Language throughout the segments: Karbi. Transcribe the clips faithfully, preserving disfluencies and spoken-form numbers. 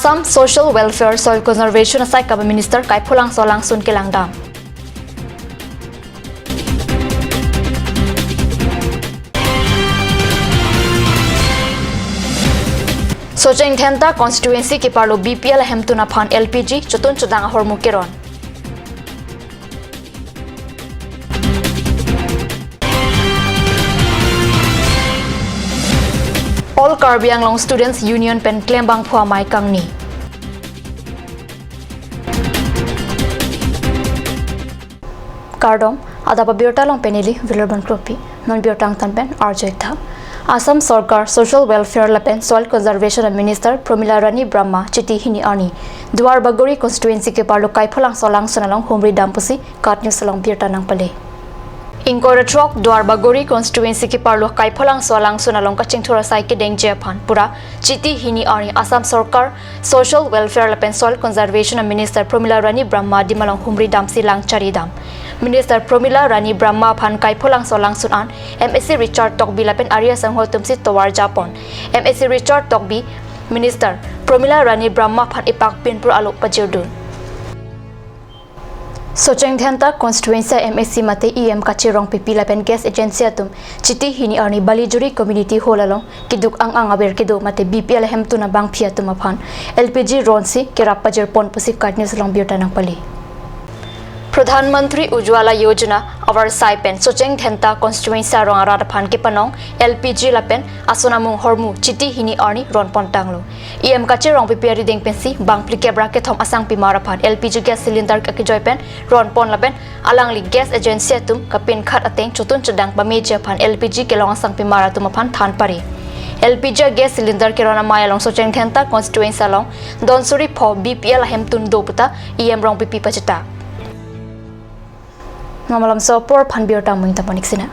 Assam Social Welfare Soil Conservation asai kaba Minister Kaipholangso alangsun kelangdam. Socheng Dhenta constituency keparlo B P L ahemtun aphan L P G chotun chodang ahormu keron. All Karbi Anglong Students Union pen klembangphu amei kangni. Kardom, adap abirta along pen neli Vilarbon Kropi. Non birta angtan pen arjuik tha. Assam Sorkar Social Welfare lapen Soil Conservation Minister Pramila Rani Brahma Chiti hini arni Duar Bagori constituency keparlo Kaipholangso alangsun along humri dam pusi KAT News along birta nangpale. Ingkoi ra throk Duar Bagori constituency keparlo Kaipholangso alangsun along kachingthur asai kedengji aphan pura Chiti hini arni Assam Sorkar Social Welfare lapen Soil Conservation Minister Pramila Rani Brahma adim along humri damsi lang chari dam. Minister Pramila Rani Brahma aphan Kaipholangso alangsun an M A C Richard Tokbi lapen ari asangho atumsi tovar japon. M A C Richard Tokbi Minister Pramila Rani Brahma aphan ipak pinpur alo pajirdun. Socheng Dhenta constituency M A C mate E M Kache Rongpipi lapen gas agency atum Chiti hini arni Balijuri Community Hall along keduk ang ang aber kedo mate B P L ahemtun abangphi atum aphan L P G ronsi kerap pajirpon pusi KAT News along birta nangpale. Pradhan Mantri Ujjwala Yojana avarsai pen Socheng Dhenta constituency arong arat aphan kepanong L P G lapen ason amung ahormu Chiti hini arni ronpon tanglo. E M Kache Rongpipi arideng pensi bang phlikep ra kethom asangpimar aphan L P G gas cylinder akejoi pen ronpon lapen alangli gas agency atum kapinkhat ateng chotun chodang pameji aphan L P G kelong asangpimar atum aphan than pare. L P G gas cylinder keron amei along Socheng Dhenta constituency along don suri pho B P L ahemtun do puta E M Rongpipi pacheta. Mamalam so apor aphan birta mung taponik sina.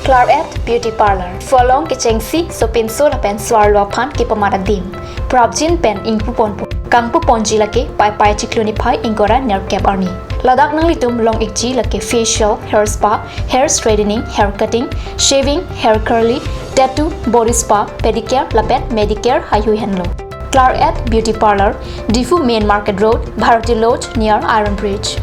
Clarette Beauty Parlour. Pholong kechengsi sopinso lapen soarlo aphan kepamat adim. Prapjin pen ingpuponpo. Kangpuponji lake Paipai chiklo niphai ingkoi ra nerkep arni. Ladak nanglitum long-ikji lake facial, hair spa, hair straightening, hair cutting, shaving, hair curly, tattoo, body spa, pedicure lapen manicure haihui henlo. Clarette Beauty Parlour, Diphu Main Market Road, Bharati Lodge near Iron Bridge.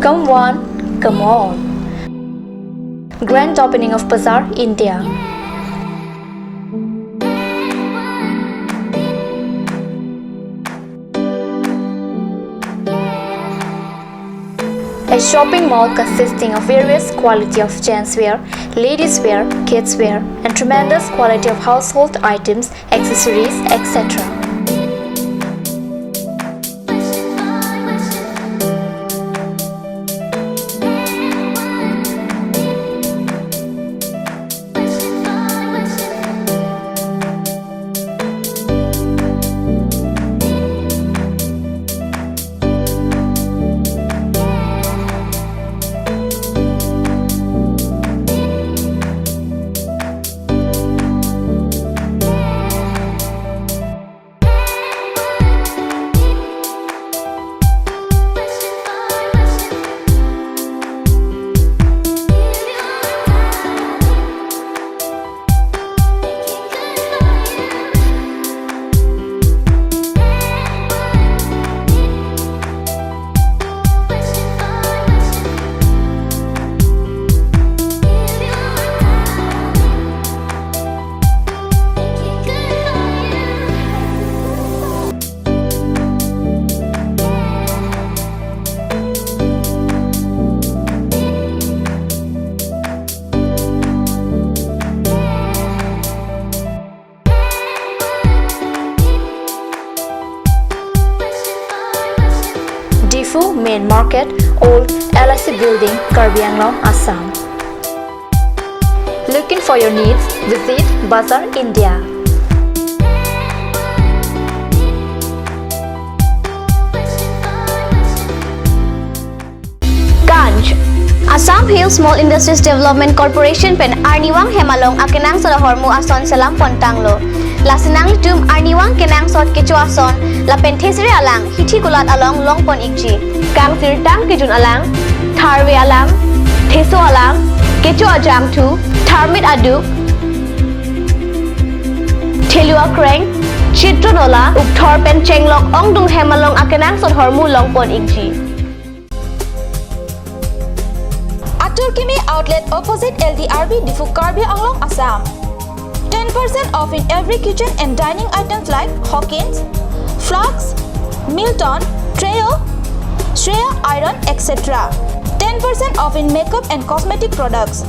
Come one, come all. Grand opening of Bazaar, India. A shopping mall consisting of various quality of gents wear, ladies wear, kids wear, and tremendous quality of household items, accessories, et cetera. Market, Old L I C Building, Karbi Anglong, Assam. Looking for your needs? Visit Bazar India. Ganj. Assam Hill Small Industries Development Corporation pen arnivang hem along akenangsot ahormu ason selam pontanglo. Lasi nanglitum arnivang kenangsot kecho ason lapen thesere alang hithi kulat along longpon ikji. Kangsirtang kejun alang, tharve alang, theso alang, kecho ajangthu, tharmit aduk, thelu akreng, chitro nola, ukthor pen chenglok ongdung hem along akenangsot ahormu longpon ikji. Atur Kimi Outlet, opposite L D R B, Diphu, Karbi Anglong, Assam. Ten percent off in every kitchen and dining items like Hawkins, flasks, Milton, Treo, Shreya iron, et cetera. Ten percent off in makeup and cosmetic products.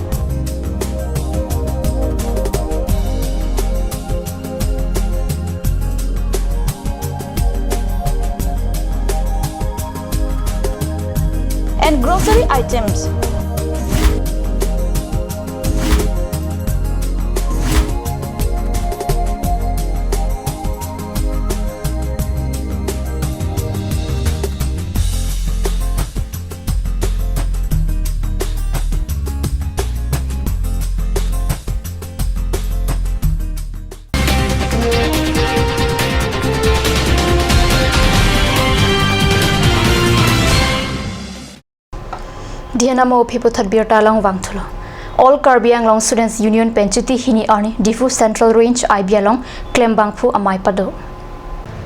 And grocery items. Dihan amo aphi puthot birta along vangthulo. All Karbi Anglong Students Union pen chuti hini arni Diphu Central Range I B along klembangphu amei pado.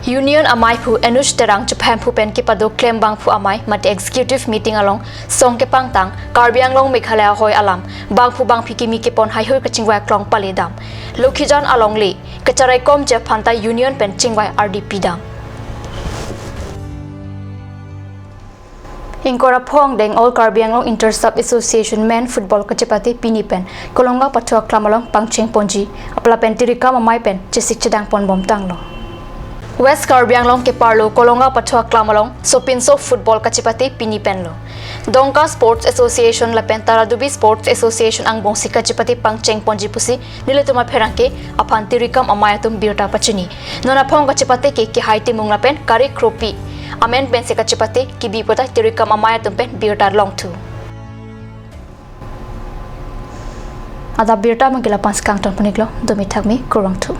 Union ameiphu Anush Terang chephamphu pen kepado klembangphu amei mate executive meeting along song kepangtang Karbi Anglong Meghalaya ahoi alam bangphu bangphi kimi kepon haihui kachingvai aklong paledam. Lokhijan alongle kacharaikomji aphanta union pen chingvai ardi pidam. Ingkoi ra pho angdeng All Karbi Anglong Inter Sub Association Men Football kachepate pini pen Kolonga Pathu Aklam along pangcheng ponji, apla pen tirikam amei pen chesik chedang pon bomtanglo. West Karbi Anglong keparlo Kolonga Pathu Aklam along sopinso football kachepate pini penlo. Dongka Sports Association lapen Taradubi Sports Association angbongsi kachepate pangcheng ponji pusi nelitum apherangke aphan tirikam amei atum birta pachini. Non aphong kachepate ke Kehai Timung lapen Kari Kropi amen pensi kachepate kebi puta tirikam amei atum pen birta longthu. Adap birta mangkila pans kangton puniklo, domi thakmi, kurvangthu.